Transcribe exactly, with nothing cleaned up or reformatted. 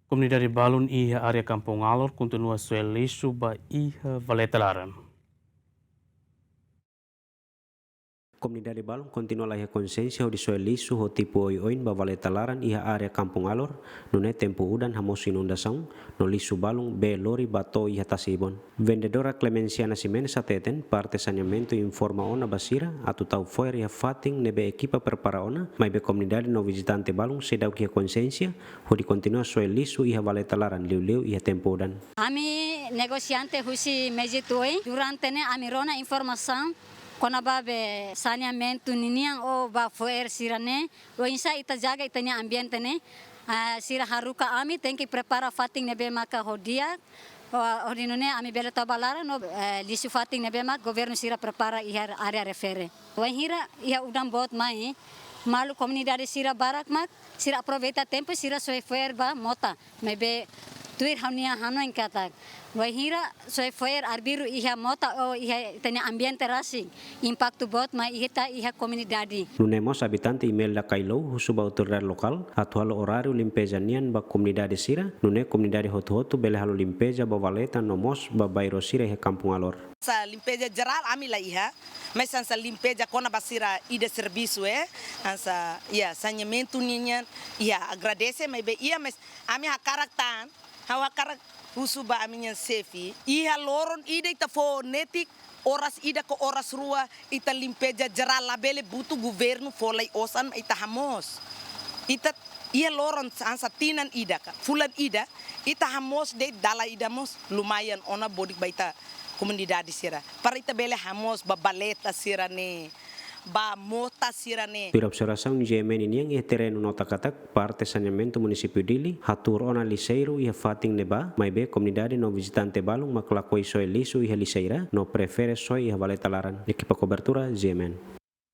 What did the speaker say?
Komunidade balun iha área Kampung Alor kontinua soe lixu ba iha valeta laran. Komunidade balun kontinua laiha konsiénsia hodi soe lixu ho tipu oioin ba valeta laran iha área Kampung Alor, nune'e tempu udan hamosu inundasaun, no lixu balun bee lori ba to'o iha tasi-ibun. Vendedora Clemencia Nascimento hateten, parte saneamentu informa ona ba sira atu tau fo'er iha fatin ne'ebé ekipa prepara ona, maibé komunidade no vizitante balun seidauk iha konsiénsia hodi kontinua soe lixu iha valeta laran, liuliu iha tempu udan. Ami negosiante husi Mezitue, durante ne'e ami rona informasaun kona-ba be saneamentu ninian ou ba fo'er sira-ne'e, oinsá ita jaga ita-nia ambiente ne'e. Ah, sira haruka ami tenke prepara fatin ne'ebé maka ho di'ak, ho, hodi nune'e ami bele tau ba laran no, eh, lixu fatin ne'ebé mak governu sira prepara iha área refere. Wainhira iha udan boot mai, maluk komunidade sira barak mak, sira aproveita tempu sira soe fo'er ba mota, maibé tuir ha'u-nia hanoin katak, wainhira soe fo'er arbiru iha mota ou iha ita-nia ambiente rasik, impaktu boot mai iha ita iha komunidade. Nune'e mós abitante Imelda Kailou husu ba autoridade lokál atu halo oráriu limpeza nian ba komunidade sira, nune'e komunidade hotu-hotu bele halo limpeza ba valeta no mós ba bairru sira iha Kampung Alor. Hanesan limpeza jerál ami la iha, mas hanesan limpeza kona-ba sira ida servisu, eh, hanesan, ya, saneamentu nian, ya, agradese, maibé, ya, mas ami hakarak tan, ha'u hakarak husu ba ami-nia xefe, iha loron ida ita fó netik oras ida ka oras rua ita limpeza jerál, labele butu governu fó lai-osan ita hamoos. Ita iha loron hanesan tinan ida ka fulan ida, ita hamoos de'it dala ida mós lumayan ona bodik ba ita komunidade sira. Para ita bele hamoos ba valeta sira-ne'e, ba mota sira-ne'e. Tuir observasaun G M N nian iha terrenu nota katak, parte saneamentu munisípiu Dili hatuur ona lixeiru iha fatin ne'ebá, maibé komunidade no vizitante balun mak lakohi soe lixu iha lixeira, no prefere soe iha valeta laran. Ekipa kobertura, G M N.